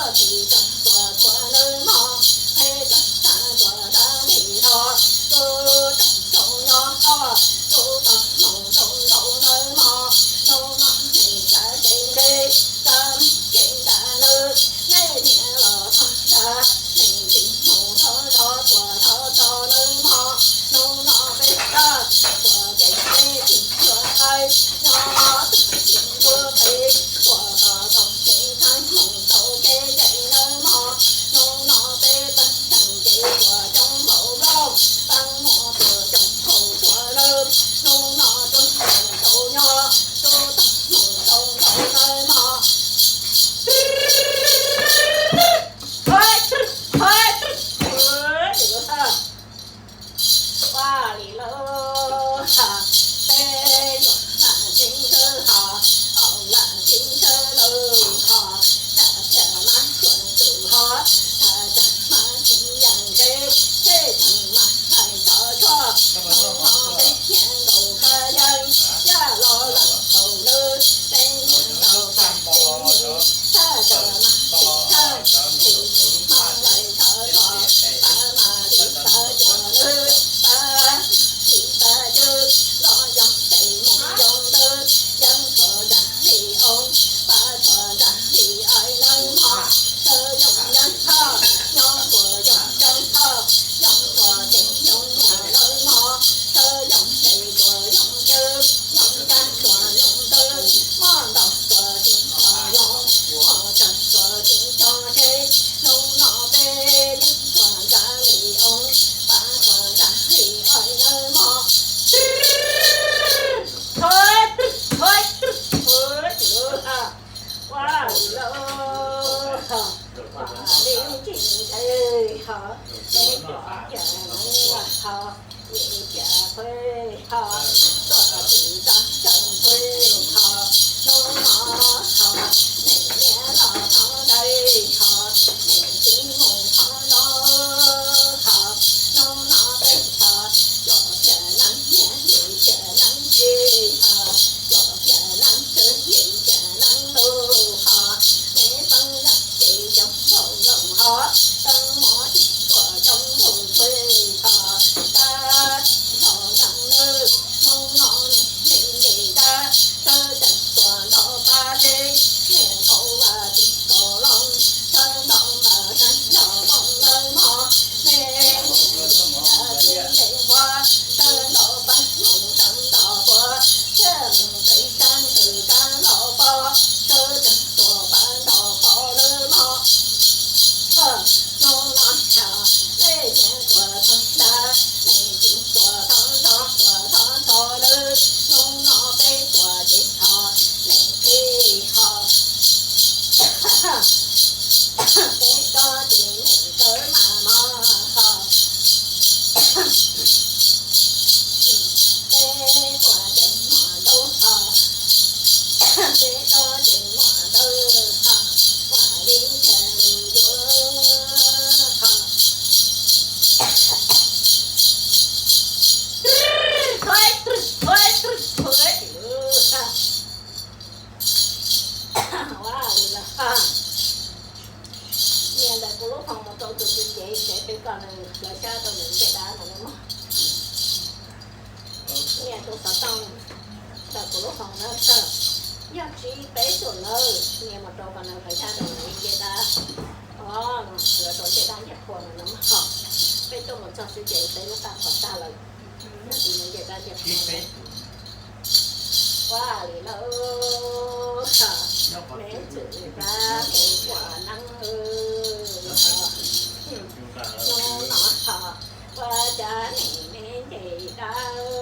Tsis txog tuaj tuaj nawb mog, peb txog tag tuaj dab li tho, tub tag tsaus nyob tho, tub tag moos tsaus zaus nawb mog, hnub no nej tsa kev nplej, tsa kev nta nawb, nej niam los txog nrad, nej tsis moos thov zov tuaj thov txo nawb mog, hnub no peb txog tuaj kev nplej tsis ntsuag qaib, nyob tsis ntsuag qe, tuaj tau kev thaiv moos tau kev nplej nawb mog, hnub no peb tag ncees tuaj coob npaum nplooj, pab muab tuaj coob npaum tuaj nawb, hnub no tuaj tsaus nyob, tub tag moos tsaus zaus nawb mog. Ua li lauj, peb yuav lam tseeb sawb ho, au lam tseeb sawb lauj ho, lam thiaj mas cuam tsum ho, tha tsa mas tseeb yeej ntshe, tej tseeb mas hais txog tshuaj, hnub no peb niam nkaus kab yeeb, yaj los lawm hauv lawm, peb niam nkaus kab tseeb yeej, tha tsa mas tseeb yeej, tsis tsis hmo lais txog tshuaj, pab mas li pab cuam lawm, pab tsis pab cwj, los yog peb moos yoo ntawd, yeeb tshuaj ntsag li oo, pab tshuaj ntsag li aib nawb mog, sawv yoo yeeb thoj, nyob tuaj yoo yeeb thoj, yoo tuaj ces yoo lam nawb mog, sawv yoo ces tuaj yoo cwj, yoo caj tuaj yoo ntawd, muaj ntau tuaj tsis tau yoo, muaj tsawg tuaj tsis tau tsheb, hnub no peb yeeb tshuaj ntsag li oo, pab tshuaj ntsag li aib nawb mog. Ua li lauj, ua li tsis ntshai ho, peb tuaj cas neeb ho, yim cas phuaj ho, tuaj tsis tau coob phuaj ho, hnub no ho, nej niam los thov dai ho, nej txiv mus thov zov ho, hnub no peb ho, cov thiaj neeb niam yim thiaj neeb txiv ho, cov thiaj neeb tswv yim thiaj neeb ntuj ho, nej peb yog ces coob npaum nplooj ho, peb muab tsis tuaj coob npaum phuaj ho, tab tsis los nyob nawb, hnub no nej nce dab, sawv tsees tuaj nto pab tsev, niam kaus vas txiv kaus loo, sawv nto npaj sawv nto poob nawb mog, nej niam nce dab txiv nce nquag, sawv nto pab moos sawv nto puav, thiaj mus pem sab ntawd kab los pov, sawv tsees tuaj pab nto pov nawb mog. Hnub no yog nej niam tuaj txog nrad, nej txiv tuaj thov zov tuaj thov txo lawm, hnub no peb tuaj ces ho, nej qhib ho, peb tso ces nej kawm mas mog ho, peb tuaj ces muaj ntau ho, peb tso ces muaj ntau ho, ua li cas lus yuav ho. Ua li los, nias ntawm kuv lub foos mus rau tus tswv cev, peb koj nws hlawv xyab rau nws nce dab no nawb mog. Nias tus xov tooj ntawm kuv lub foos na, yog tsib peb xoom nawb, nias mus rau kom nws hlawv xyab rau nws nce dab. Os, hlawv rau nce dab nce qhua no nawb mog. Peb tuaj mus txog xwb ces peb lub qab qhov tag lawm, nws nce dab nce qhua. Ua li lauj, neb txwm pab mus ua neeb, hnub no ho ua cas nej nce dab ho,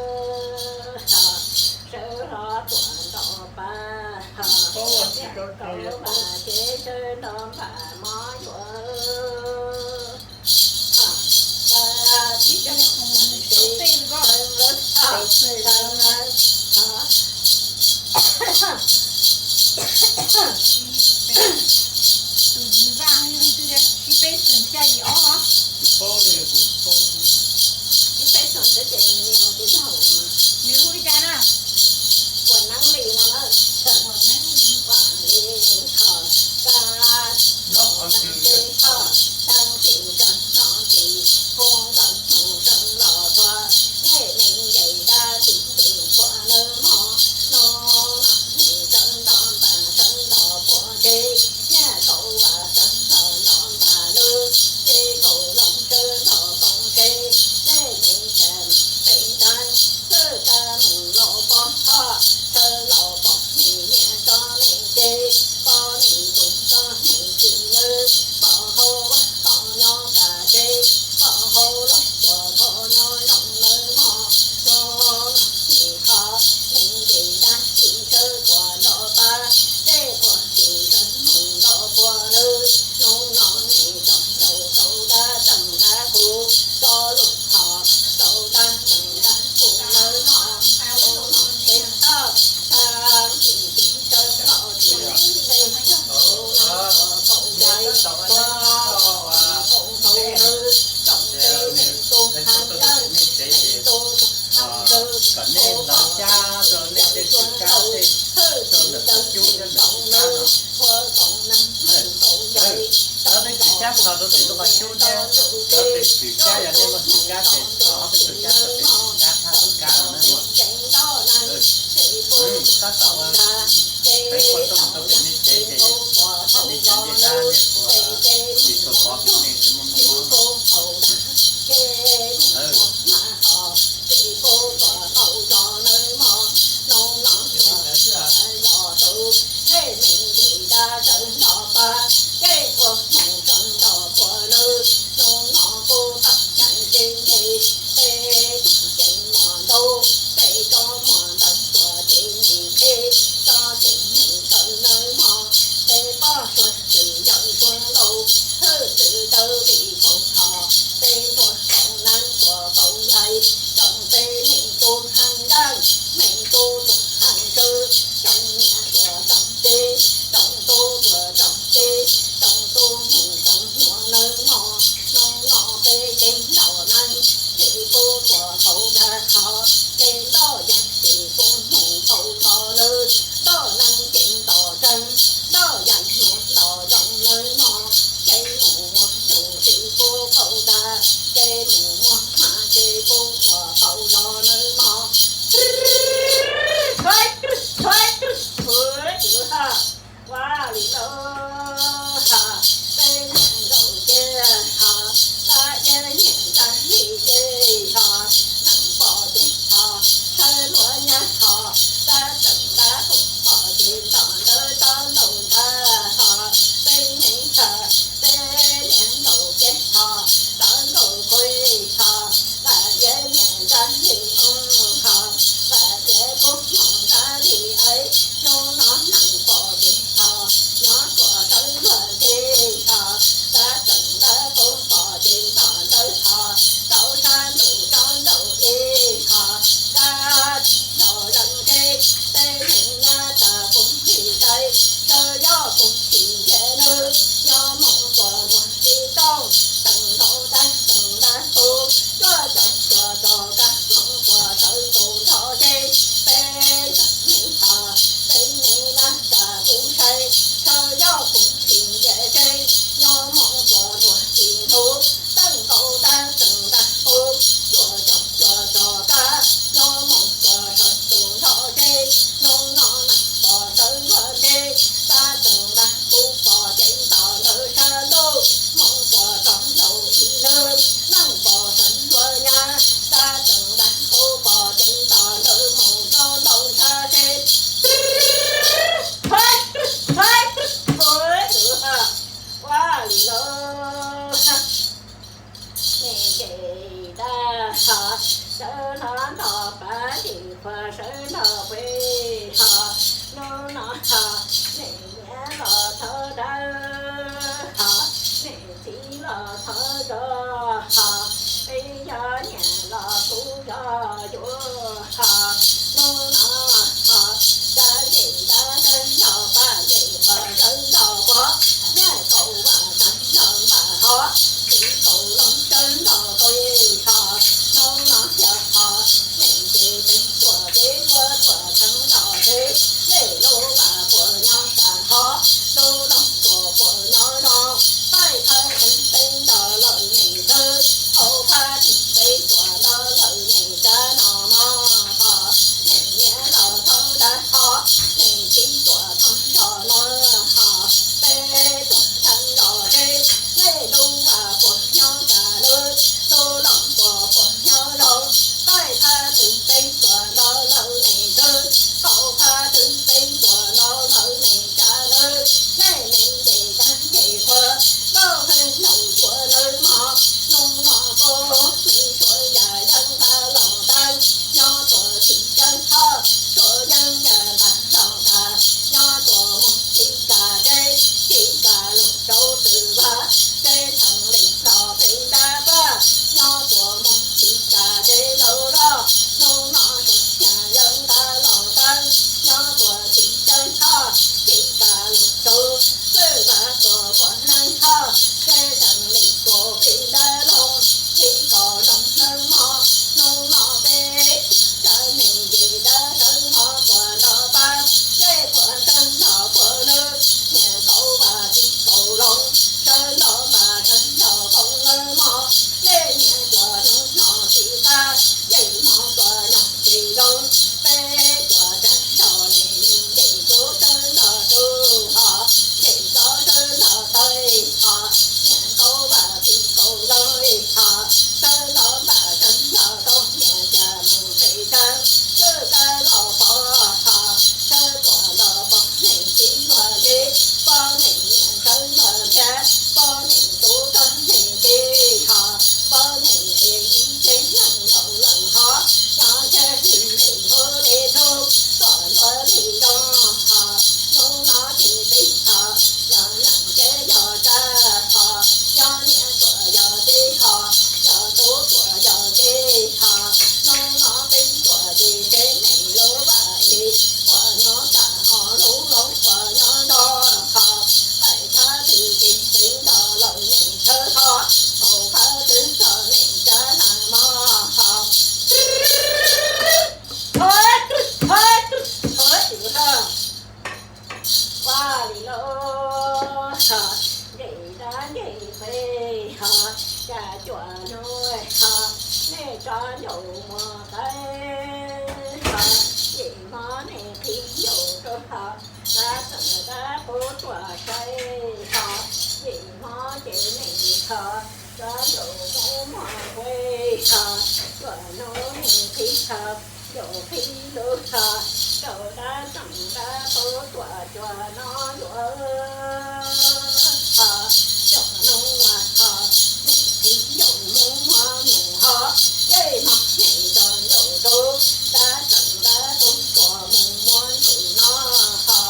sawv hlo tuaj nto pab ho, neb tus kaus vas ces sawv nto npam mov yuav. Tus Vaj, ib peb xoom xya yim ob. Ib peb xoom xya ces nws mus tus yog, nws hu li cas na? Quas Neeb Lis no na. Quas Neeb Lis, Quas Neeb Lis, ho, ka, los Kab txog rau tim lub qhov cub thiab, cov tus tswm kab, yog nej muaj tswm kab ces txog ob peb tug kab, txog pem tswm kab, thaj tswm kab no na. Tab tom ua, peb ua rooj rau pem nej tsev ces, pem nej cov ncej dab nej puas tsis tshua pov pem nej thiaj muaj mob mob? Ho, dab txeem dab qub tuaj saib ho, vim mob ces nej ho, cov ncaus mus muag peb ho, tuaj hnub nej qhib ho, ncaus qhib lub ho, rau dab txeem dab qub tuaj cuag no yuav ho, cov hnub ho, nej qhib ncaus mus muag nyuj ho, ces mob nej cov ncaus rau, dab txeem dab qub tuaj mus muag nyuj no ho,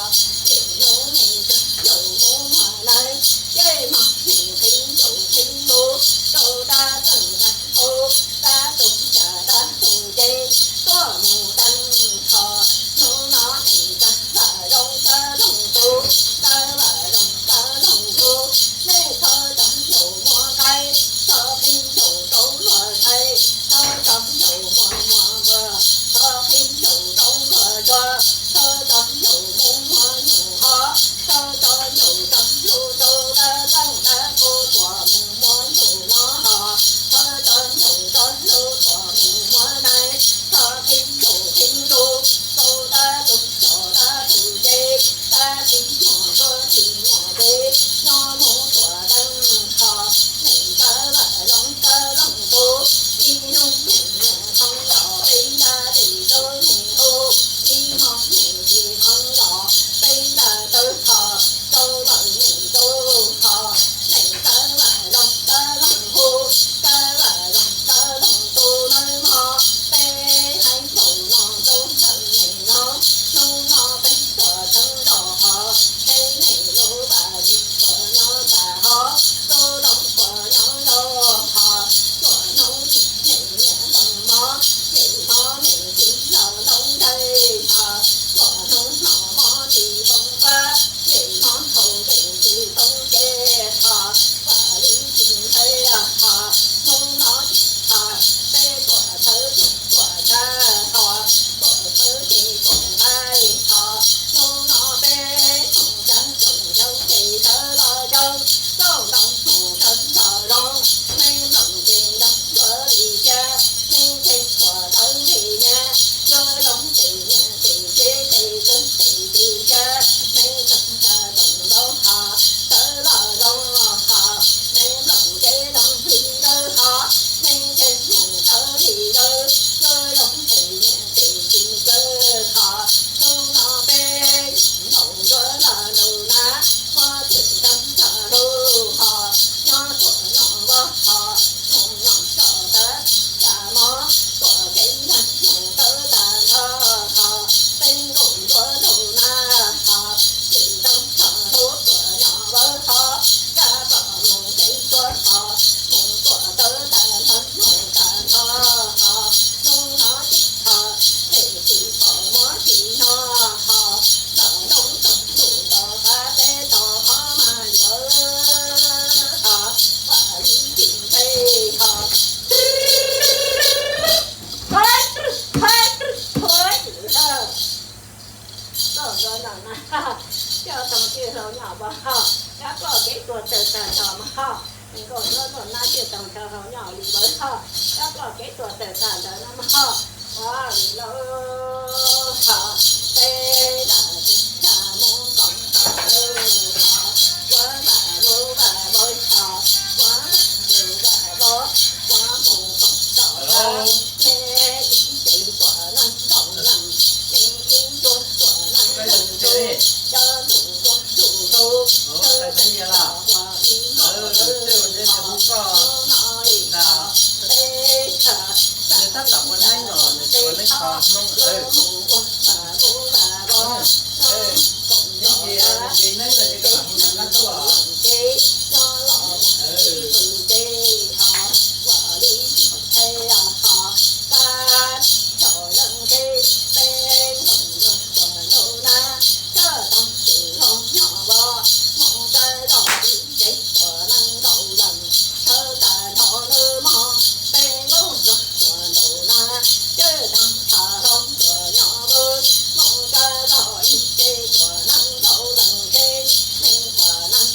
ces hnub nej cov ncaus mus muag lawm, ces mob nej qhib ncaus qhib lub, rau dab txeem dab qub, dab txeem dab qub ces tuaj mus deev ho, hnub no nej cov vam zoo cov loog tus, cov vam zoo cov loog tus, nej txhob cov ncaus muag qaib, txhob qhib ncaus rau luag saib, txhob cov ncaus muag muag npua, txhob qhib ncaus rau luag cuag, txhob cov ncaus mus muag nyuj ho, txhob cov ncaus cov lub rau dab txeem dab qub tuaj mus muag nyuj no ho, txhob cov ncaus cov lub tuaj mus muag nees, txhob qhib ncaus qhib lub, rau dab txeem cov dab qub ces, dab tsis muag tuaj tsis muag ces, nyob mus tuaj deev ho, nej cov vam zoo cov loog tus, ib hnub nej niam qhov los peb dab tsis rau nej hu, ib hmo nej tsis qhov los peb dab tawv ho, rau lawm nej rau ho, nej cov vam zoo cov loog hu, cov vam zoo cov loog tus nawb mog, peb hais nkaus no rau ntawm nej no, hnub no peb tuaj theej rau ho, qheb nej lub vam tsis tuaj nyob tas ho, rau lub tuaj nyob rau ho, tuaj hnub nej niam ntoo mog, ces hmo nej txiv los loo ntawd ho, tuaj hnub no mob tsis poob qab, ces hmo hauv peb tsis poob kev ho, vam li tsis ntshai ho, hnub no ho, peb tuaj thawj tuaj tshaj ho, tuaj thawj ces tuaj nqaij ho, hnub no peb mus tsa tsoom cov ces thawj los zoo, txoj nrau mus thawj los zoo, nej mloog ces nrau ntsuav li cas, nej ces tuaj thawj li niam, yuav zoo ces niam ces txiv ces tub ces txiv cas, nej tsa tsoom nrau ho, thawj los zoo ho, nej mloog ces zoo li ntawd ho, nej ces mus thawj li ntawd, yuav zoo ces niam ces txiv kawg ho, hnub no peb ntaus nruab los ntaus na, muab txim tau txog lub ho, nyob tuaj nyob vov ho, mus nyob tso tawv tsa mov, tuaj kev nag mus tawv tas nrho ho, peb ntaus nruab ntaus na ho, txim tau txog lub tuaj nyob vov ho, kab pom mus kev tuaj ho, mus tuaj tawv tas nrho mus tas nrho ho, hnub no ces ho, peb tsis pom muab tsis hnov ho, los nroo txog ntuj tos qab peb tos ho mas yuav ho, vam li tsis ntshai ho. Koj ntawd no na, coj toog tij hlau nyob vov ho, kab ploj kev tuag tawm tag nrho mas ho, nkaus nruab ntaus nab coj toog tij hlau nyob li vov ho, kab ploj kev tuag tawm tag ntawd no mas ho, ua li lauj ho, peb lam tsis nrag mus koom tau lawm ho, ua vam mus vam vov ho, ua vam mus vam vov, ua mus koom tau lawm, nej ib cev tuam neeg nkaum leej, nej ib ncuab tuam neeg leej tus, cov ntuj ntuj ntuj ntuj, tawg tawg tawg ua ib nkaus lawm ho, hnub no li ho, peb tshaj Tab tom ua neeb los nws tsis ua neeb kho hnub lawm. Hnub koom los lawm, neb ces neb no ces koj mam hu nram qab tuaj. Ces nyob los ua ib tug ces ho ua li tsis ntshai ho tab txhom leej ces peb nkoos nrog tuaj nraum na txawj tau tus hlob nyob vov mus txawj tau ib tsev tuam neeg nkaum leej txhawb tag nrho nws mog peb nkoos nrog tuaj nraum na txawj tau tus hlob tuaj nyob vov mus txawj tau ib tsev tuam neeg nkaum leej ces neeg tuam neeg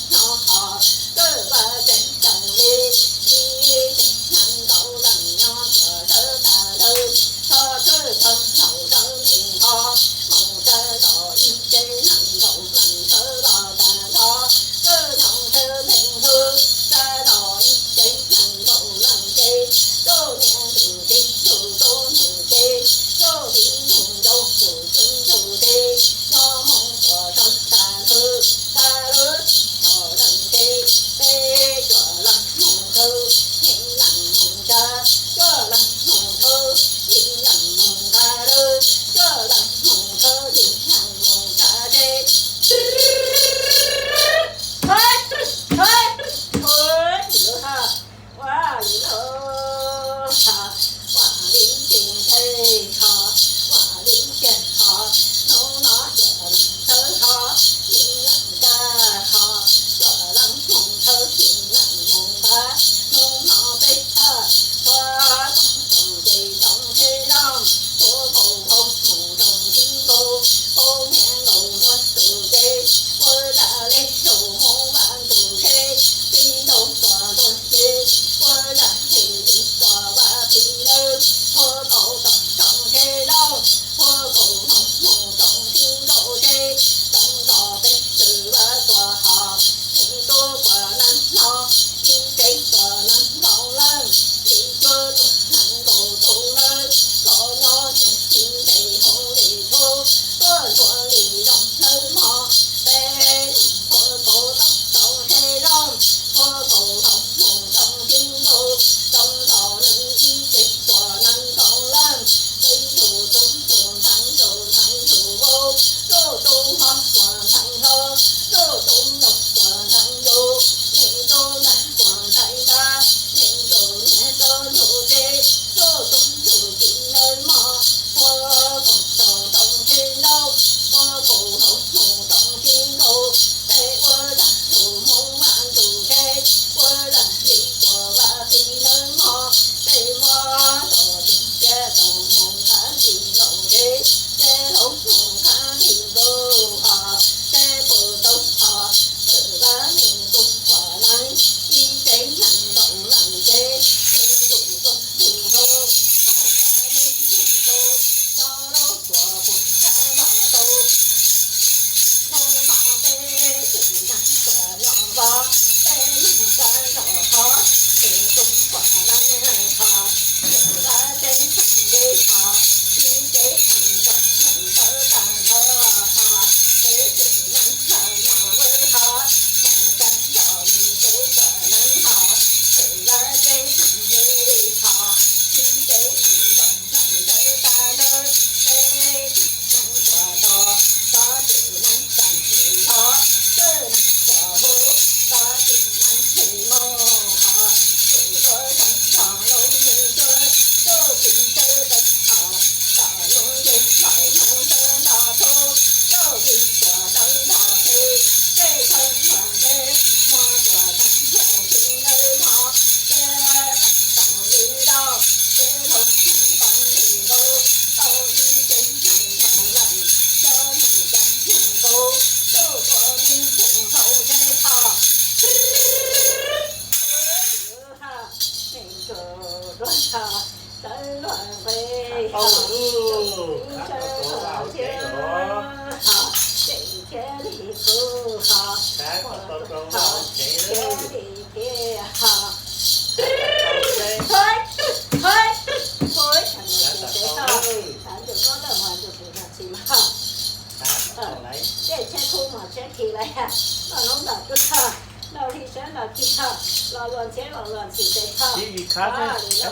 Tej tsheb khub mos tsheb khi lawm, noj noob ntam tuaj, noj hli sab noj khi ho, los luag ntxhiab los luag ntxhi tes ho. Li no,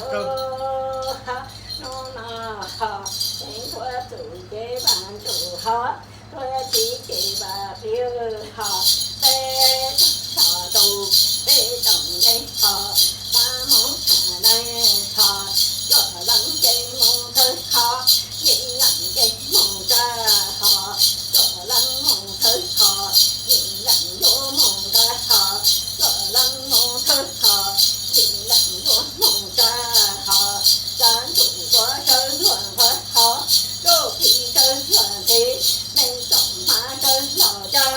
hnub no ho, ceev thuav txum cev vas ntsuj ho, thuav txiv ces vas pliv ho, peb tog rau, peb tog ntev ho, pab hmoob thav neeg ho, cuaj leeg ces mus thawj ho, yim leej ces mus tsa ho, cuaj leeg mus thawj ho, yim leej yuav mus nqa ho, cuaj leej mus thawj ho, yim leej yuav mus tsa ho, tsa ntsuj tuav sawv luag nqhawv ho, tsuj plig sawv luag ntxhi, neeg tsoom hmab sawv los ca,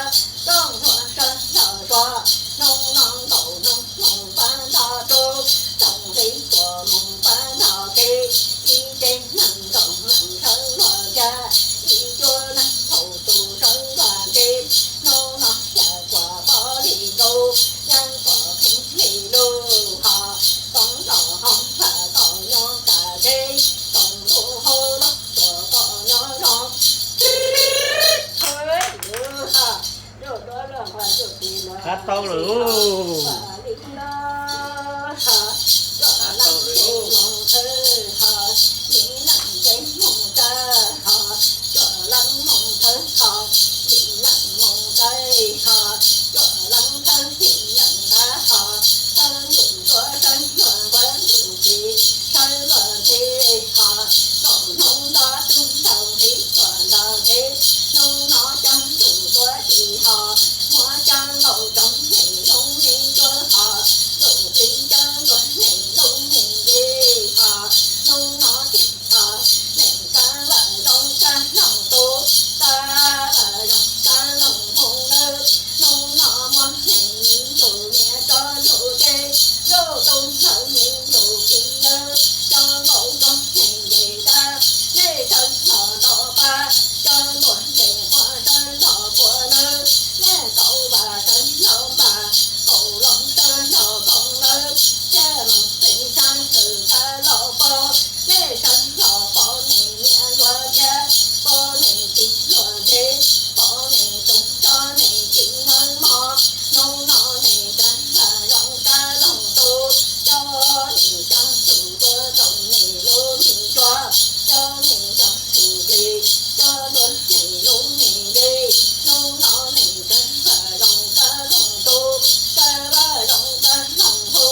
tsoom hluas sawv los sua, hnub no nkaus hnub mus pab nto rau, tsoom hli tuaj mus pab nto kev, ib tsev neeg nkaus leej sawv luag ca, ib cuab neeg thaum tus sawv luag ntxhi, hnub no xya kuam pom li nkaus, yeeb kuam kheev li lug ho, toob los hoob lam tau nyob kav tsheb, toob lub hauv los tuaj kom nyob zoo. Qab tau lawm. Hnub no cov ntsuj tuav tsis ho, muab cov nkaus tsoom neeg lub me cuab ho, tsuj plig cov ntuag neeg lub me nce ho. Hnub no tsis ho, neeg kab vaj zoo kab hlob tus, kab vaj zoo kab hlob mus lawm. Hnub no muaj neeg me ntsuj niam tso yus ces, yus tus nplawg me ntsuj plig lawm. Cov nkaus tsoom neeg nce dab, nej sawv los nto pa, cov ntuag nce huab sawv los pua lawm. Nej kaum vaj sawv los npaj, kaum los sawv los koom lawm. Thiab mus pem sab xwm kab los pom, nej sawv los pom nej niam luag thiab, pom nej txiv luag ntxhi, pom nej tus tso nej txiv nawb mog. Hnub no nej kab vaj zoo kab hlob tus, cov nej cov ntsuj tuav tsoom neeg lub me cuab, cov nej cov txuj plig, cov ntuag neeg lub me nce. Hnub no nej kab vaj zoo kab hlob tus, kab vaj zoo kab hlob hu,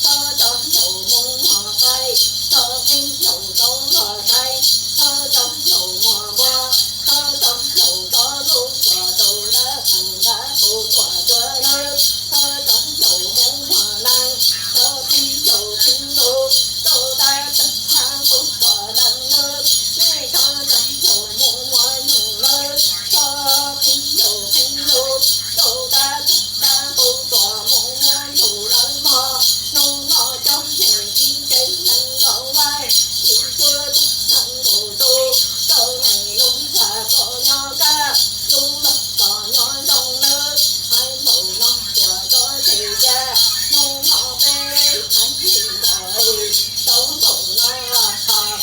thov cov ncaus mus muag qaib, thov qhib ncaus rau luag saib, thov cov ncaus muag npua, thov cov ncaus rau lub tuaj rau dab qeej dab qus tuaj cuag lawm, thov cov ncaus mus muag neeg, thov qhib ncaus qhib lus rau dab qeej dab qus tuaj dab lawm. Nej thov cov ncaus mus muag nyuj lawm, thov qhib ncaus qhib lus rau dab qeej dab qus tuaj mus muag nyuj lawm mog. Hnub no cov neeg ib tsev neeg nkaum vaj, ib cuab tug neeg nkaum tus, rau nej lub vaj kom nyob kaj, lub log kom nyob zoo nawb. Hais npaum no tuaj tso tseg tias, hnub no peb hais li ntawd, tau npaum no ho, cov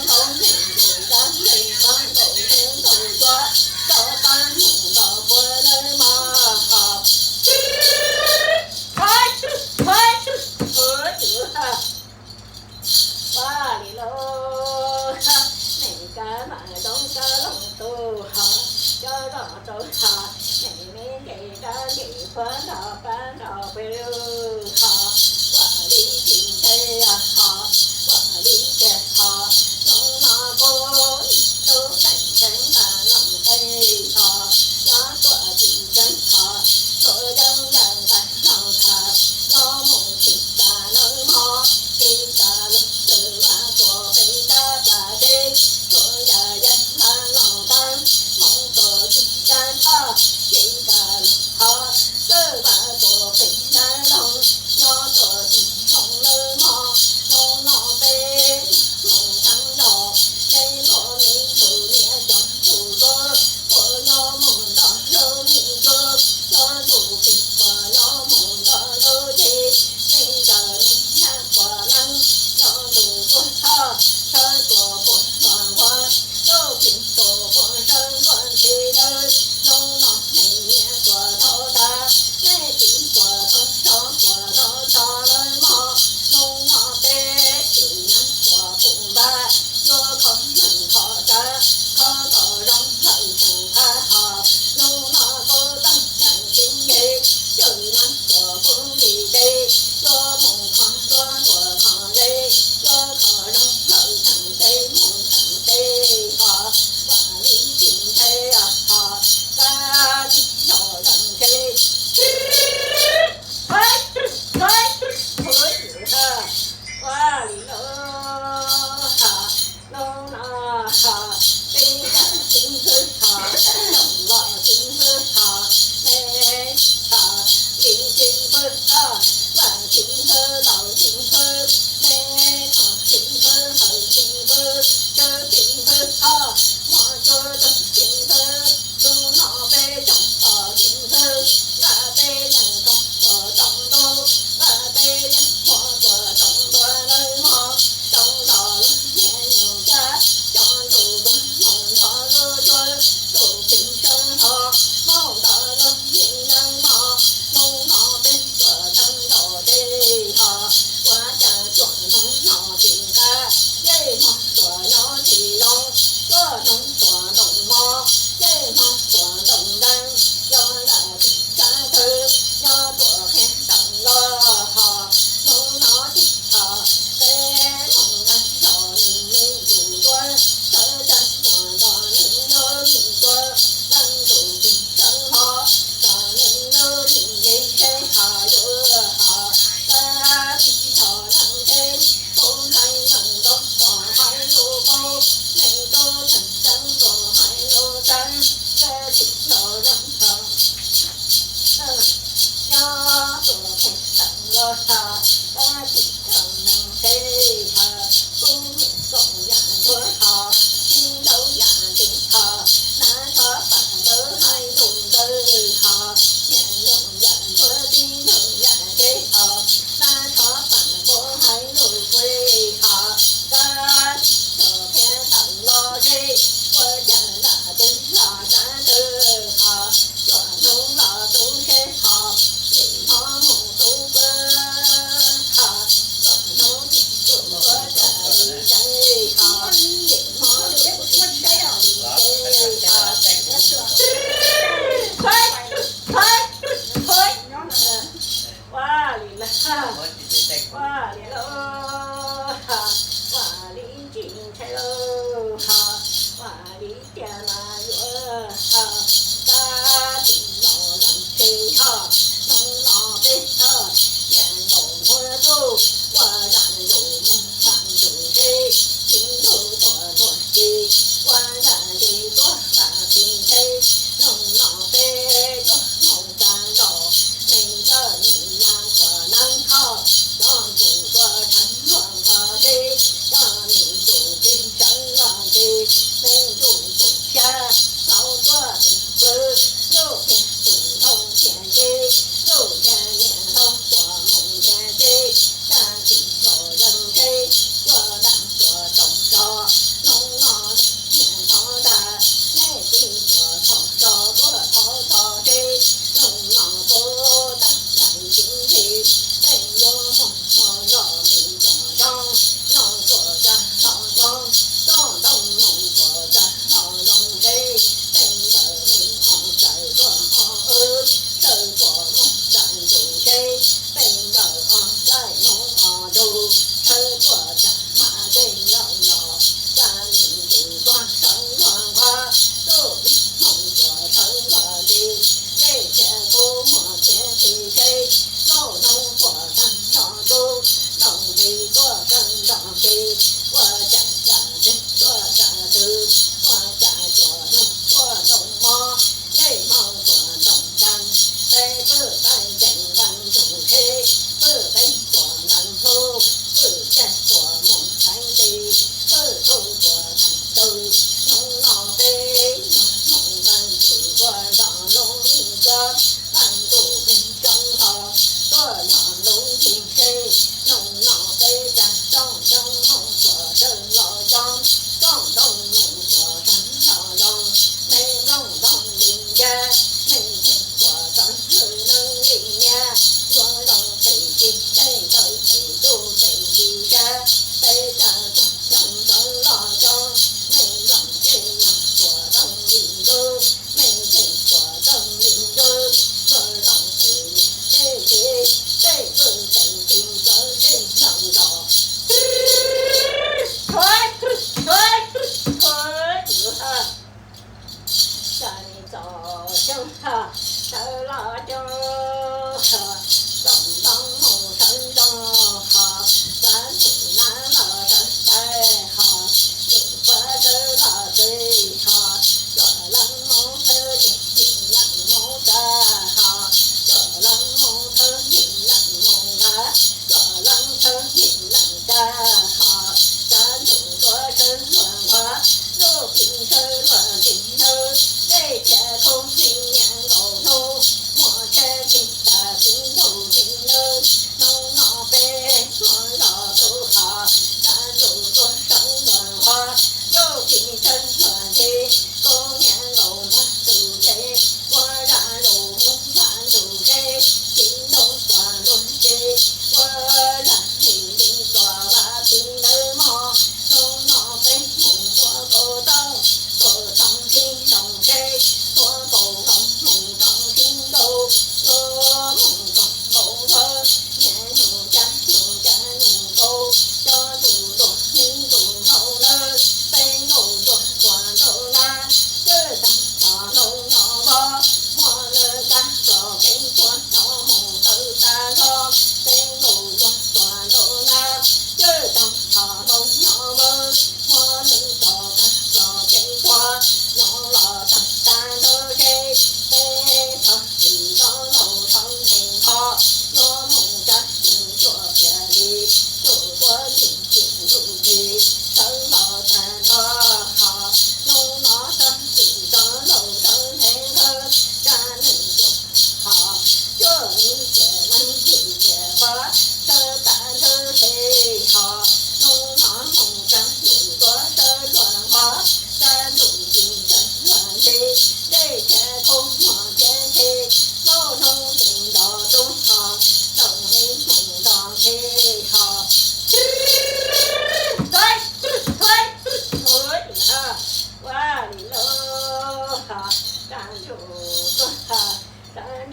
nkaus neeg nce dab nce qhov nkaus neeg nkaus cuab, rau pab neeg nkaus puav lawm mog ho. Ua li lauj, neeg kab vaj zoo kab hlob tus ho, cov zos rau ho, neeg me nce dab nce qhov nrog pab nrog peb lub ho, ua li tsis ntse ho, ua li tiag ho, hnub no kuv lub teem tseeb nqa loos tej ho, nyob tuaj tsis tseeb ho, tuaj yeeb yam nqa loos tham, nyob mus tsis tas nawb mog, tsis tas lub twg vaj tuaj pem tab plas deb, tuaj yam yeeb nqa loos tag, mus tuaj tsis tas ho, tsis tas lub ho, twb vaj tuaj pem tab loos, nyob tuaj tsis zoo nawb mog, hnub no peb Tab sis txog neeg phem ho, kuj mus koom yam ntsuag ho, sib ntaus yam ntxim ho, hnav tsho pam ntawv hais lus ntawd ho, niam nyoog yam ntsuag txiv nyoog yam phem ho, hnav tsho pam ntawv hais lus phem ho, koj tsis txhob qhia tawm los seb ua cas nram twg los sab twg ho, tsuas hnub los tu seb ho, yim hmo mus tu pw ho, tsuas hnub tus ua cas li seb ho, yim hmo tus ua cas li seb ho. Ua li lauj, ua li lauj, ua li tsis ntshai lauj, ua li tiag mas yuav, tab sis los leej twg ho, hnub no peb ho, tiam nkaus hnub tuaj, ua zam zus mus zam zus seb, tsis ntuj tuaj tuaj tsis, ua zam zus tuaj zam zus seb, hnub no peb yuav mus tag nrho, neeg koj nim nyab puas neeb ho, koj tus ua tshee luag nqho seb, koj nim tus plig sawv luag ntse, neeg tus tus xyab, hlau tuaj tus pw, luj tiag tus hlau tiag seb, luj tiag niam hlau tuaj mus tiag seb, tag kis los leej seb, luag nram tuaj tsaus zog, hnub no niam thov ntag, nej txiv tuaj tsaus zog tuaj thov txog seb, hnub no puas tau leej txiv ntse, peb yuav mus mus zoj mus zoj zoj, nyob tuaj tag los zog, toj ntoo mus tuaj tag los zoo seb, peb nkawd nim o tsaws tuaj o wb, tsaws tuaj mus tsaws ntsus seb, peb nkawd o tsaws mus o ntsus, tshawb tuaj tag mas peb nkawd los, tag nim tus tuaj sawv luag nqho, tuaj pib mus tuaj sawv luag ntse, zej thiab kub muag thiab txiv seb, lauj hnub tuaj tag nrho ntsuj, nroo nqi tuaj tag nrho ntsis, ua cas zaj twg tuaj zaj twg, ua cas tsuas nug tuaj ntoo mob, zej hmo tuaj ntoo ntees, peb pw peb ceev nqe ntsuj seb, pw peb tuaj nqe hlub, pw ciaj tuaj mus txhais nqi, pw tub tuaj txhais tus, hnub no peb yuav mus nqe ntsuj tuaj nrog lub nrig coj, nqe ntsuj plig coob hlo, tuaj nrog lub nrig seb, hnub no peb tag rooj xyoob mus tuaj sawv los coob, toj ntoo mus tuaj tag nrho zoo, me nplooj ntoo li ncab, me ntseeg tuaj txawv hwj neeg li niab, yuav zoo phem tsis phem, ntawd phem tub phem tsis sab, peb tag rooj xyoob sawv los coob, me nplooj ces nyob tuaj zoo li ntsuj, me ntseeg tuaj zoo li ntsuj, yuav zoo phem tsis phem, tej pw tej tig txawv tsis zoo nrog. Txhua tus ha, txhua tus ha, sawv los coob, toj ntoo mus sawv ntoo ho, txav ntxim nab los sawv tais ho, yus puav sawv los txiv ho, cua leej mus thawj tsev, yim leej mus txav ho, cua leej mus thawj, yim leej mus nqa, cua leej thawj, yim leej txav ho, txav ntxim ntua sawv luag nqho, luj plig sawv luag ntxim ntawd, zej thiab kub plig nyiam nkaus hnub, muaj tsheb plig tas txiv ntuj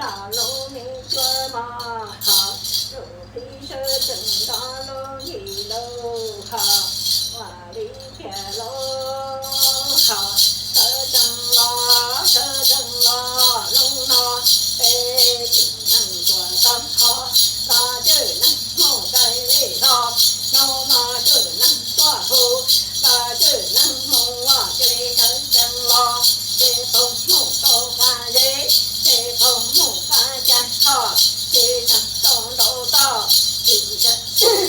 Lub me cuab mog ho, lub plig sawv tsees nto lub yim lub ho, ua li thiaj lub ho, sawv tsees los sawv tsees los hnub no peb tsis neeg tuaj tau ho, los tsis neeg mus kawg li ho, hnub no tsis neeg tuaj hu, los tsis neeg mus ua cia li sawv tsees los, ces pog mus rau qab zeb, ces pog mus qab cag ho, ces tseem tau ntaus toj, ces tseem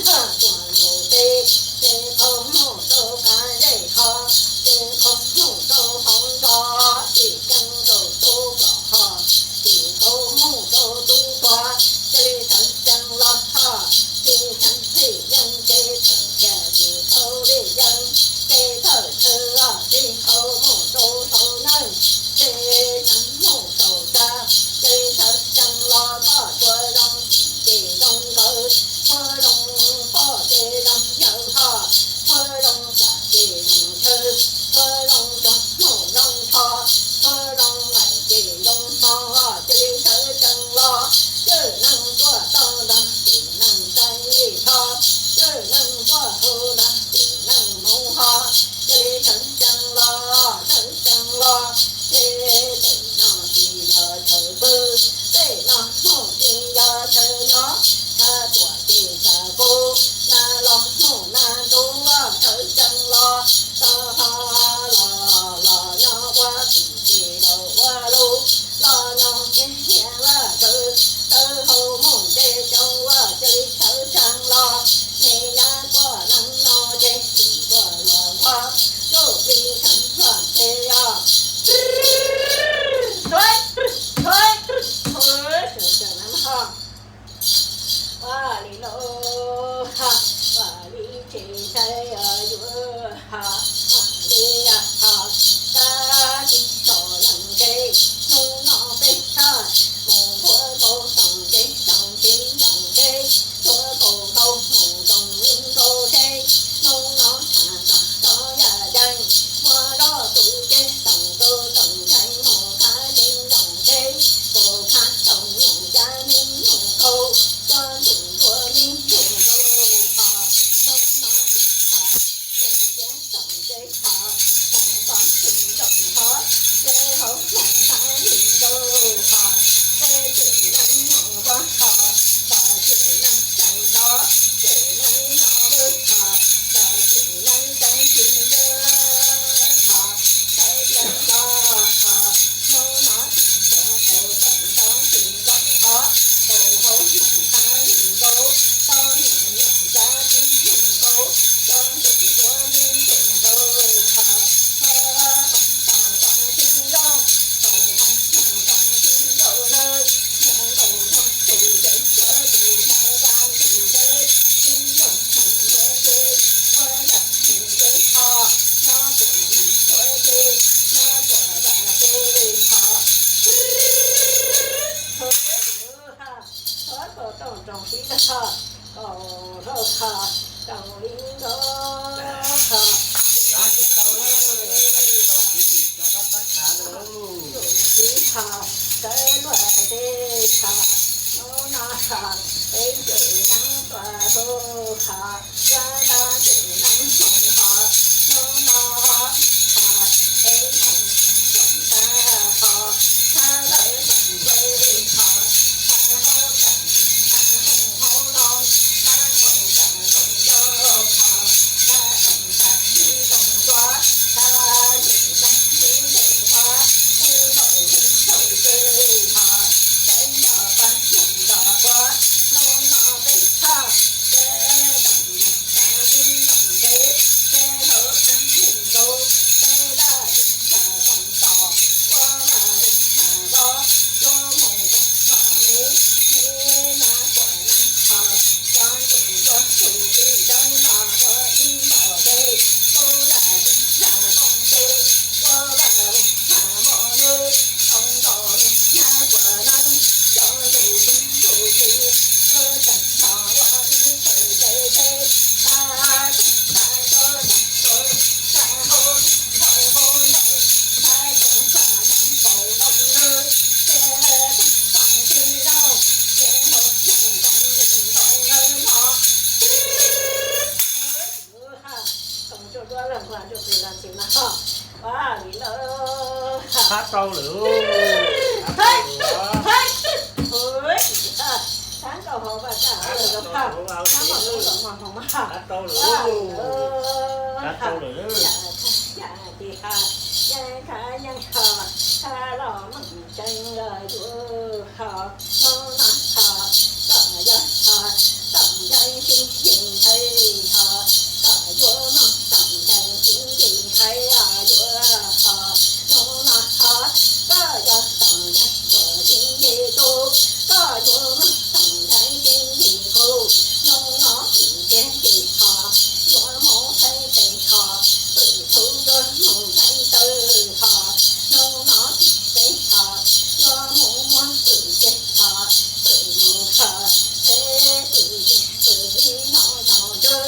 tuaj ntaus teb, ces pog mus rau qab zeb ho, ces pog mus rau hauv zos, ces tseem tau tub plam ho, ces pog mus rau tub tuag, cia li sawv tsees los ho, ces tseem thim yeeb ces tawm thiaj ces tau li yeeb, ces tawm thawj los ces hau mus rau saum nawb, ces tseem mus rau tsav, ces sawv tsees los koj tsuas zoo txim ces zoo nkawd, tsuas zoo poj ces zoo yawg ho, tsuas zoo tsav ces zoo chaw, tsuas zoo tsob mus zoo tsho, tsuas zoo nqaim ces zoo hmo, cia li sawv tsees los, tsis neeg tuaj tau ntag, tsis neeg txais li ho, tsis neeg tuaj hu ntag, tsis neeg mus ho, cia li sawv tsees los, sawv tsees los, ces pem no tsis yog chaw pw, pem no hnub tsis yog chaw nyob, tshav tuaj ces tshav kub, nag los hnub nag ntuj los sawv tsees los, tau ho los los nyob ua txim ces los ua lus, los nyob ntiag ntiag ua tsawv, tawv hau mus nte cov ua cia li sawv tsees los, me nyab tuaj neeg no ces tsis tuaj luag nqhos, lub plig tseem luag nthe os. Ua li lauj, ua li tsis ntshai yuav, ua li yog, tab sis tso leej ntse, hnub no peb tshaj mus npuab tau tsoom tsev tsoom txiv ntsoom tsev, npuab tau tau mus tsoom niam tsoom tsev, hnub no tshaj tso tso yaj yeeb, muab zoj tus cev tsoom tus tsoom ntshai mus khab tsev ntsoom tsev, tus khab tsoom nyuam cab me nyuam kaus, cov ntxuav ntuav me nyuam kaus ho, hnub no tsis tshaj, tus cev tsoom tsev ho, hmoov txo tsis ntsoom ho, ces hauv hmoov khab me kaus ho, ces tsis neeg nyuam ua ho, tsis neeg tsaus ho, tsis neeg nyuam vwm ho, tsis neeg tseeb tsis ntse ho, sawv tias los ho, hnub no tsis tshaj tus tsoom txo tsis ntsoom ho, tus hauv hmoov khab me kaus, tau nyuam nyuam cab tsis nyuam kaus, cov ntxuav ntuav me nyuam kaus ho, ho pab tau tsoom txiv zoo, tau pab tau tsoom txiv zoo nawb, nyuam kaus zoo tus cev, tus hmoov dab tus cev, txiv zoo hmoov ntsuav ces, ua yam hmoov ntsuav ho, nyob tuaj hmoov ntsuav ces, nyob tuaj vam ces ho. Txhua txhua tau roog tib tag ho, kaum rau ho, rau li nkauj ho, tib ho, sawv luag ntse ho, hnub no ho, peb tsev neeg tuaj hu ho, sawv nta tsev neeg hu ho, hnub no ho, peb neeg tsoom tag ho, txhab lawv tsoom ntse ho, txhab hauv txhab hauv hauv no, txhab tsoom tag tsoom ncauj ho, txhab tsoom tag tsoom ncauj, txhab ntse tag ntse ho, hu nkaus hu nkaus ces ho, sawv nta pab hu nta pab, hnub no peb tshaj, ces tsoom tag tsoom Ab, mos hloov los mos hloov mas ho. Ab, tau lawm, tau lawm. Yeej khav yeej ho, khav los meej tseeb los yuav ho, hnub no ho, koj yuav ho, toom ncaim sib nce ntawd ho, koj yuav muab toom ncaim sib nce ntawd yuav ho, hnub no ho, koj yuav toom ncaim tuam sib nce tus, koj yuav muab toom ncaim sib nce tus, hnub no tim teb tes ho, yuav mus teb tes ho, twm txhuv yuav mus teb taw ho, hnub no tim teb ho, yuav mus muab twm teb ho, twm mus ho, teb twm teb twm li no yog ntswg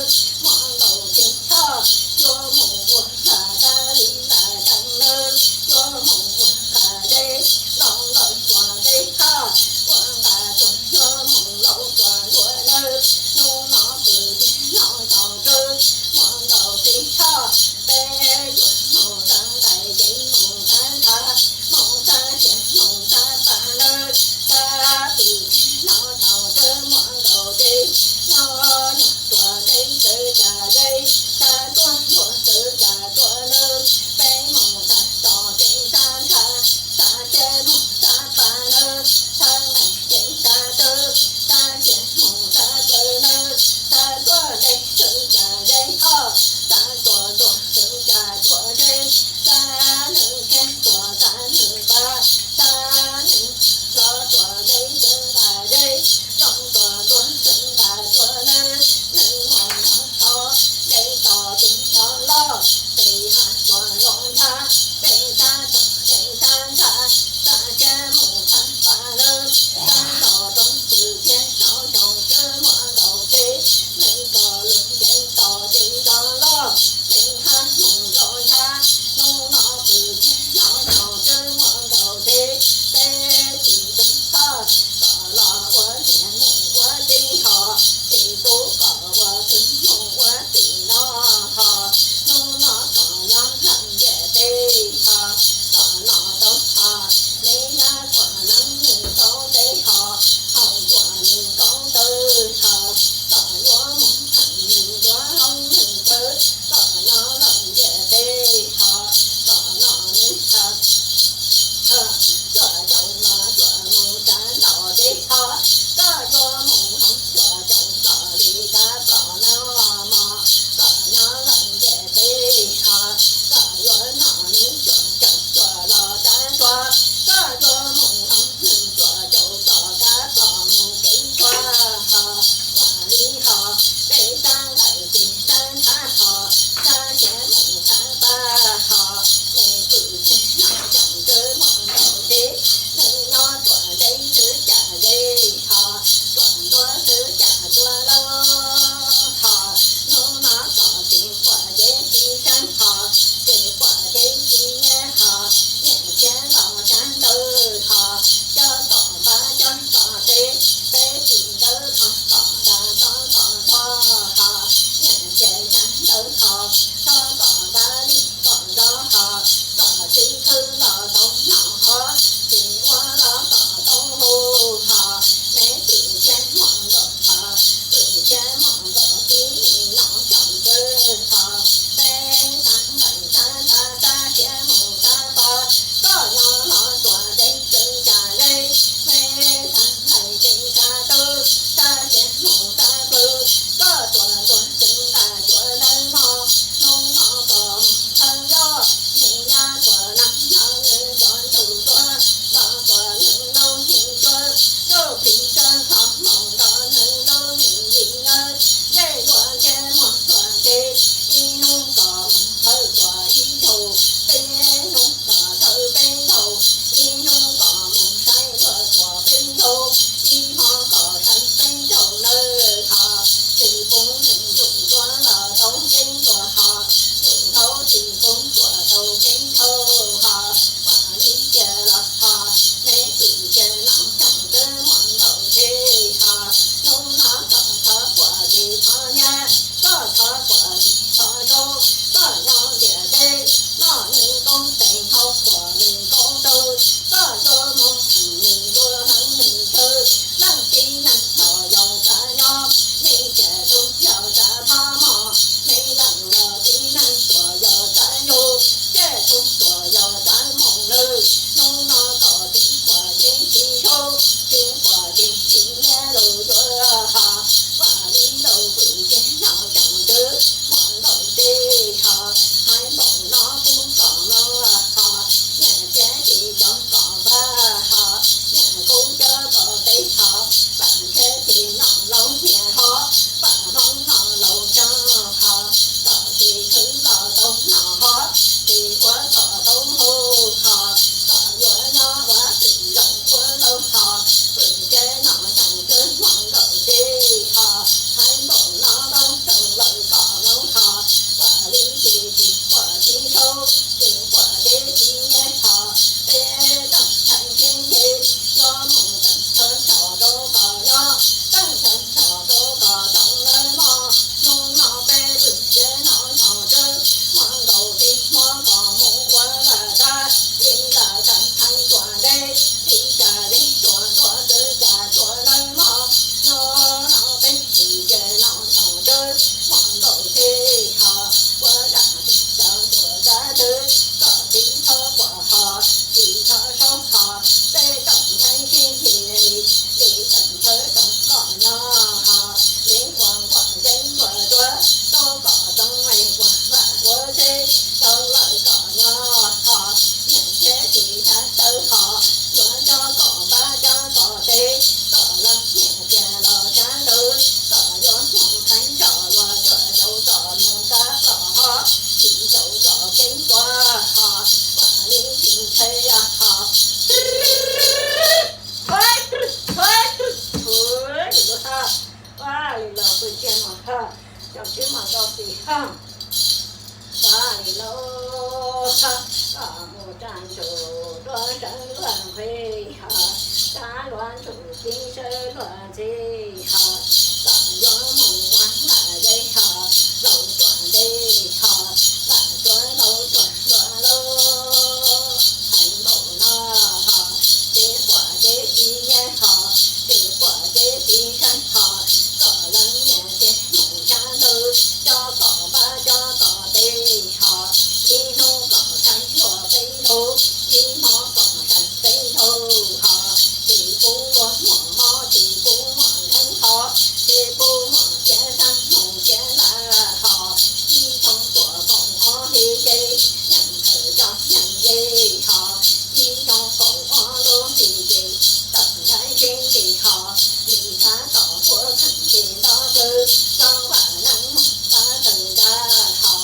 Ua li lauj, koj mus tsa ntsum luag sawv luag nqhis ho, tsa luag ntsum tib sawv luag ntxhi ho, koj yuav mus ua nram zej ho, laus ruam ntej ho, nram tsuag laus ruam luag lauj. Heev npaum no ho, ces quaj ces tsis nyiam ho, ces quaj ces tsis ntseeg ho, koj leej niam ces mus tsa ntawd, coj kom pab coj kom peb ho, ib hnub kom saib luag peb zaug, ib hmo kom saib peb zaug ho, tsis pub luag muaj mob, tsis pub muaj nkeeg ho, tsis pub muaj tiav xeeb mus tiav lawm ho, ib xyoo tuaj koom ob hlis ces nyeem thawm cov nyeem ye ho, ib xyoo kaum ob lub hlis ces tawm ntshai tsis nkim ho, li xav tom puab kheej ces nto plawg, tso vam leej muag pab tawg nrag ho,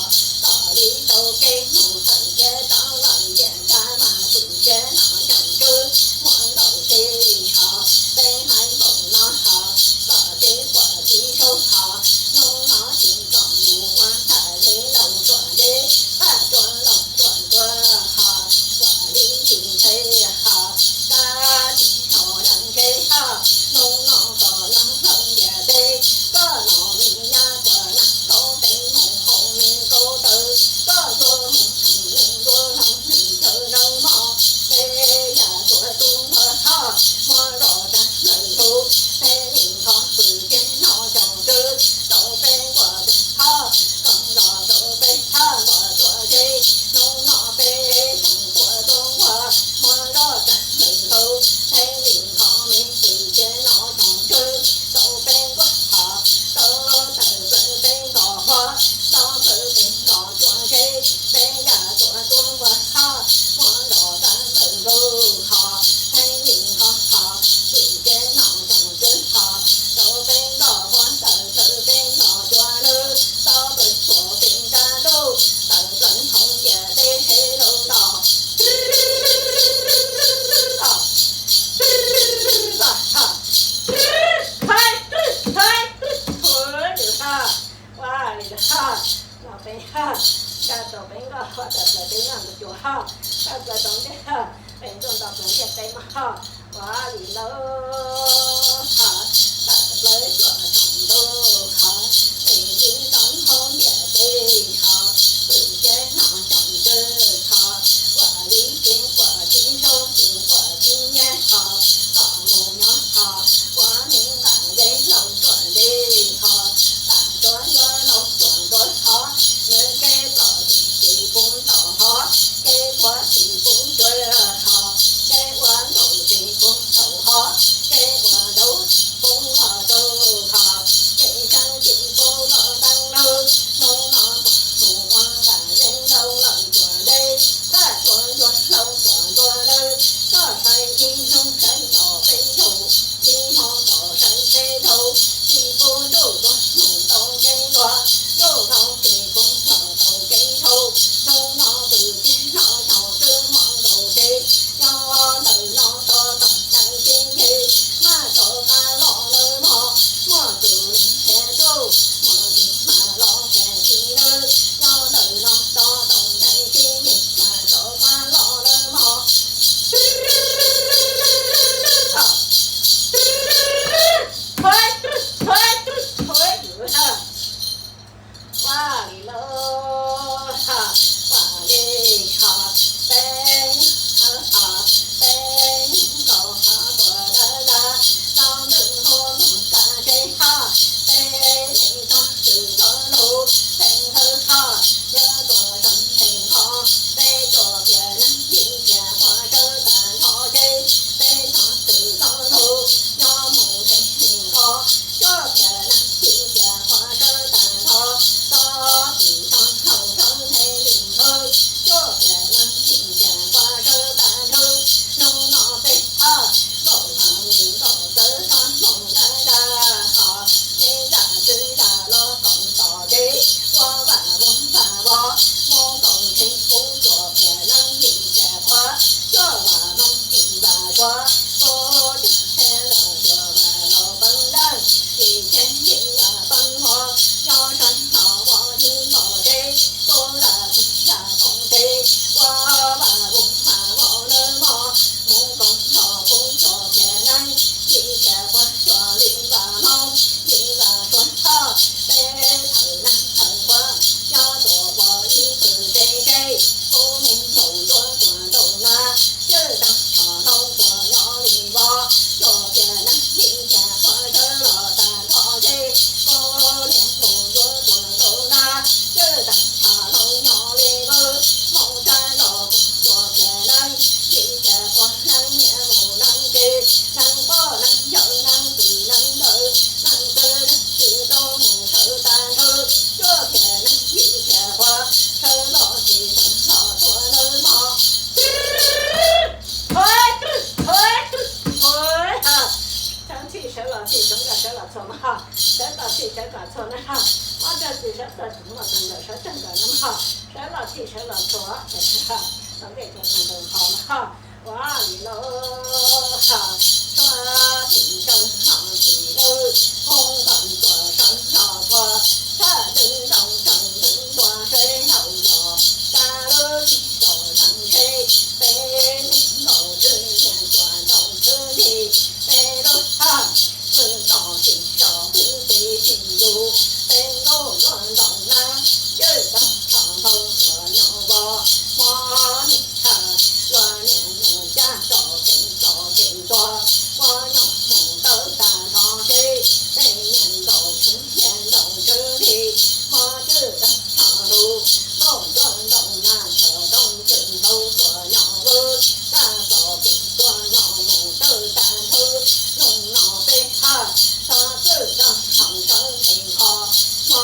kom li tau kev mus thawm tiav tau lawm ntiaj teb mas pwm tiav no xyoos tswb muaj nkaus tsis ho, peb hais npaum no ho, kom tsis quaj tsis saub ho, hnub no tsis kom mus ua nram zej laus ruam ntej, pab ruam laus ruam tuag ho, ua li tsis ntse ho, kab tsis tau leej ntse ho, hnub no kom nyob hloov ntiaj teb, koj no me nyab puas nag tau teev mus hauv me kaub tawv, koj tuaj mus heev leej ntuaj hloov me cawv zoo mog, peb yam tuaj tub npua ho, muab zoj tag lawm lug, peb li nqho pwm tiag no xyoos tswb, tau peb nquag tag ho, koom los tau peb tag nquag tuaj tseg, hnub no peb xyoos tuaj tub npua, muab zoj tag lawm lug, peb li nqho me pwm tiag no xyoos tswb, tau peb nquag ho, tau tawm plaws peb nqos huab, tau plaws peb nqos tuaj tseg, peb yam tuaj tub npua ho, muab zoj tag lawm lug ho, peb li nqho ho, pwm tiag no xyoos tswb ho, tau peb nqos huab, tawm plaws peb nqos cua lwj, tau plaws txhua peb nrab ntuj, tawm plaws hauv ntiaj teb tsheb lug los. Ua li ha, no peb ha, tsa tau peb nqos huab, tawm plaws peb nqos cua ho, tawm plaws tau ntiaj, peb ntuj nto plaws ntiaj teb mas ho, ua li lauj ho, tawm plaws cua tau ntuj ho, peb li nto hauv ntiaj teb ho, pwm tiag no xyoos tswb ho, ua li tsis quaj tsis saub tsis quaj tsis nyiam ho, kom mus nyob ho, ua neej nram zej laus ruam ntej ho, pab ruam yuav laus ruam ntuj ho, nws kev plom tsis tsis pub ntaus ho, kev puas tsis pub tsuav ho, kev ua nkaus tsis pub ntaus ho, kev ua ntaus tsis pub los rau ho, kev tshee txhua na ho, sawv los txhij sawv kom txhua na ho, muab rau txim sawv txog tsis muaj tus ntawm sawv tsees kom na ho, sawv los txhij sawv los txhua, tau nqe rau tus ntawm ho na ho, ua li lauj ho, tshua tim ntawd ho tim lawm, hoob nkaus tuam sawv los pua, tshaj ntawd ntoo tsaws ntawd ntua sawv nraum zos, tag lub tsis tau zeeg ntshe, peb neeg nkaus tswv niam tuam ntaus tswv li, peb lub ha, pw tau tsis tso pw peb tsis yus, peb nkaus nruab ntaus nab, cwj tau tho nkaus tuam nyo vos, hmo niam ha, luag niam mus caj tso kev tso kev ntua, hmo nyo mus tawm tag no seb, peb niam ntaus tswv niam ntaus tswv li, hmo cwj tau tho lus, nkaus nruab ntaus nab, thaum rooj cwj hlau tuam nyo vos, tag tso kev tuam nyo mus tawm tag nthwv, noo no peb ha, tso pw tso hau sawv nqes nqho, hmo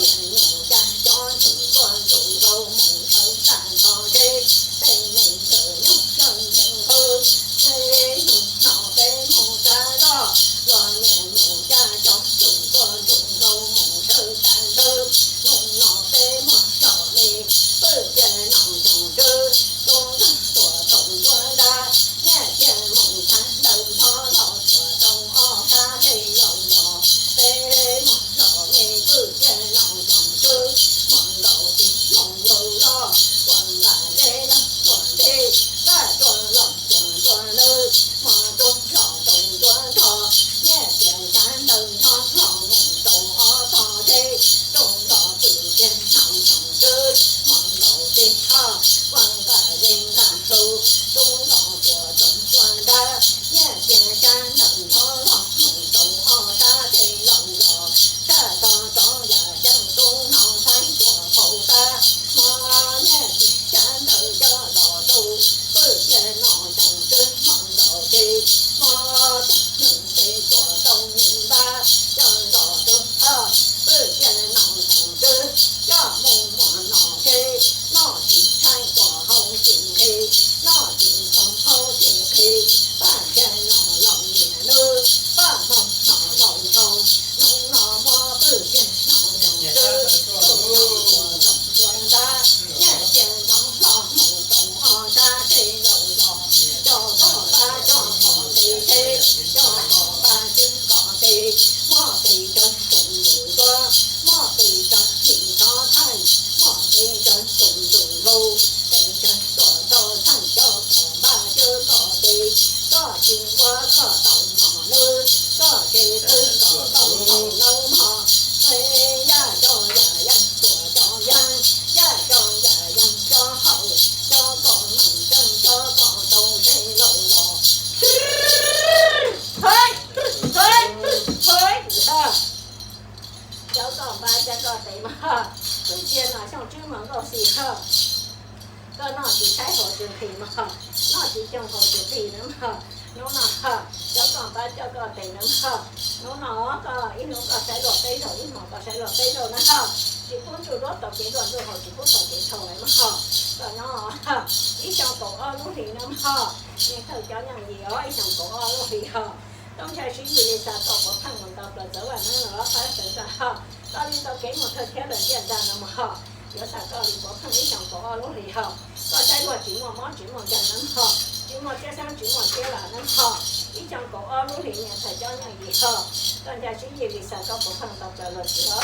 niam nyuam cas cov ntsuj tuaj ntsuj hlau mus sawv tag nrho seb, peb neeg ntawd nyob sawv nqes nqho, seb noo no peb mus tsa zoj, luag niam nyuam cas cov ntsuj tuaj ntsuj hlau mus sawv tag nthwv, noo no peb muag zoj me, pw cia noo xyoo tswb, tub nrog tuam tau nruab nrab, nyiaj txiag mus tshaj ntawd nrho los tuam tau ob sab teg laus los, peb muag zoj me pw cia noo xyoo tswb, muaj nkaus tib moos laus los, ua nqa zeb los tuam ntej, nqa tuam los tuam ntua lawm, muaj tub zoj tau nruab nrho, nyiaj txiag tshaj ntawd nrho los mus tau ob tog teg, tub nrog pw cia noo xyoo tswb, muaj nkaus tib hov, ua nqa zeb nqa hlau, tub nrog tuam tau ntua nrab, nyiaj txiag tshaj ntawd nrho los mus tau ob sab teg laus los, tshaj tog tov yam ceeb tub no thaij tuam phau tab, hmo nyiaj txiag tshaj ntawd coj los rau, pw cia noo xyoo tswb muaj nkaus tib, hmo coj nws teb tuam tau nws npab, coj zoj rau hov, pw cia noo xyoo tswb coj mus muag noj seb, noj tsis tshaib tuam hau tsis nqhis, noj tsis tshaib hau tsis nqhis, paj ntxhia noj laus niam lub, paj hmoob noj laus ntshaus, noo no muab pw cia noo xyoo tswb, tub nrog tuam tau ntua nrab, nyiaj txiag nrho los mus tau ob sab teg laus los, coj kom pab coj kom tes seb, coj kom pab coj kom tes, muaj tes tsawg tsoom ntuj ntua, muaj tes tsawg nim tsov thaij, muaj tes tsawg tsoom ntuj hlau, tes tsawg tuam tau thaij coj kom pab coj kom tes, koj tsis ua koj tau noj nawb, koj tsis pw koj tau thaum nawb mog, peb yaj coj yam yeej tuam coj yeej, yaj coj yam yeej coj haus, coj kom noj tseeb coj kom tau seb laus los. Cov kom pab coj kom tes mog, pw cia noo xyoo tswb muaj nkaus xim hov. Koj noj tsis tshaib hau tsis nqhis mog, noj tsis tshaib hau tsis nqhis na mog. Hnub no, cov kom pab coj kom tes na mog. Hnub no koj ib hnub koj saib luag peb zaug, ib hmos koj saib luag peb zaug na ho. Tsis pub ntsuj duab tau kev luag ntsuj haus, tsis pub tau kev tshau lawm mog. Koj nyob ib xyoo kaum ob lub hlis na mog, niam thawj cov yeej yim os, ib xyoo kaum ob lub hlis ho. Tau ntshai siv yim li xav tau puav pheej mus ntaus plaws txawv vaj neeb los pab sawv tag ho. Koj li tau kev mus thawj thiab lawm ntiaj ntag no mog ho. Yuav xav koj li puav pheej ib xyoo kaum ob lub hlis ho. Koj saib luag tsis muaj mob tsis muaj nkeeg na ho, tsis muaj siab xeeb tsis muaj siab lam na ho. Ib xyoo kaum ob lub hlis niam thawj cov yeej yim ho. Tau ntshai siv yim li xav tau puav pheej ntaus plaws lawm tsis ho.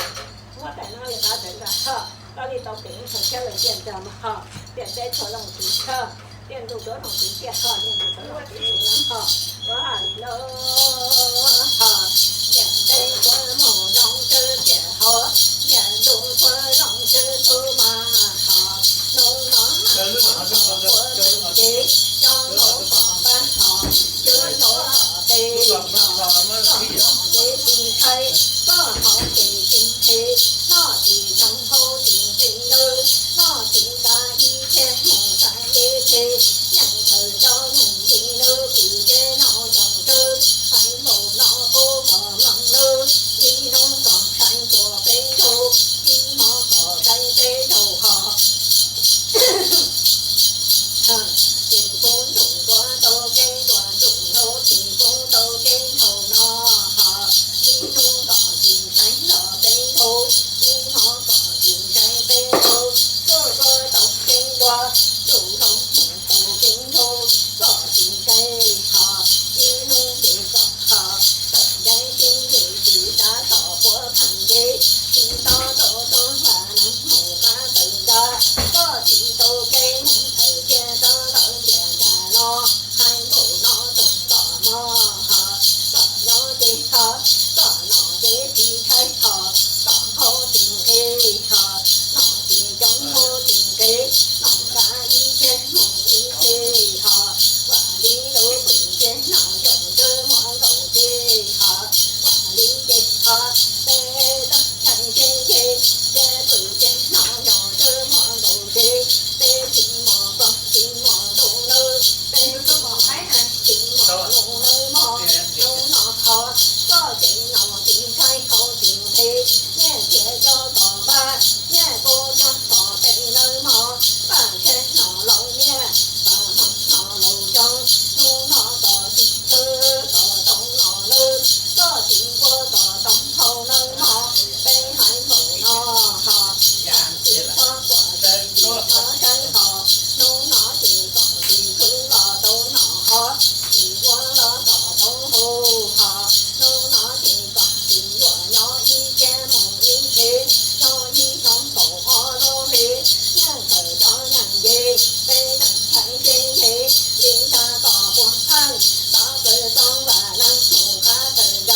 Muab daim no li qab sawv ntag ho. Koj li tau kev mus thawj thiab lawm ntiaj ntag mog ho. Tiaj teb txhua leej tsis tshawj, tiaj ntuj duab noog tsis tiaj ho, tiaj ntuj duab noog tsis tshwm na ho. Ua li lauj ho, tiaj teb txhua mus zoo tswb tiaj ho, tiaj ntuj txhua zoo tswb tub mas ho. Hnub no mas ho ua ntuj ces, cov nkaus pom pab ho, cov nkaus pom peb ho, koj pom ces tsis ntshai, koj haus ces tsis nqhis, noj tsis tshaib haus tsis nqhis nawb, noj tsis tas ib txhia mus tas ib txhia, yeej txhawj cov neeg yim nawb, kuv ces noj zoo tswb, hais npaum no pub kom mloog nawb, ib hnub kom saib tuaj peb zaug, ib hmos kom saib peb zaug ho. Tsis pub ntsuj duab tau kev luag ntsuj hlau, tsis pub tau kev tshau no ho, ib hnub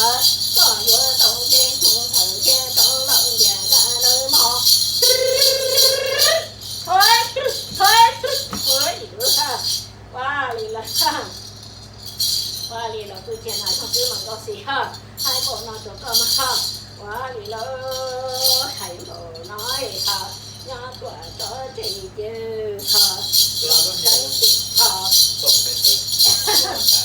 Koj yuav tau ntev hnub nphaws thiab rov los ntiag dab lawv mog. Thov, thov, thov, ua li lawm, ua li lawm, tus tiag na, Tooj Tswb mas nkauj xim hos, hais npaum no rau koj mas hos, ua li lawm, hais npaum no hos, nyob tuaj tso tseg ces hos, los sawv tsees hos.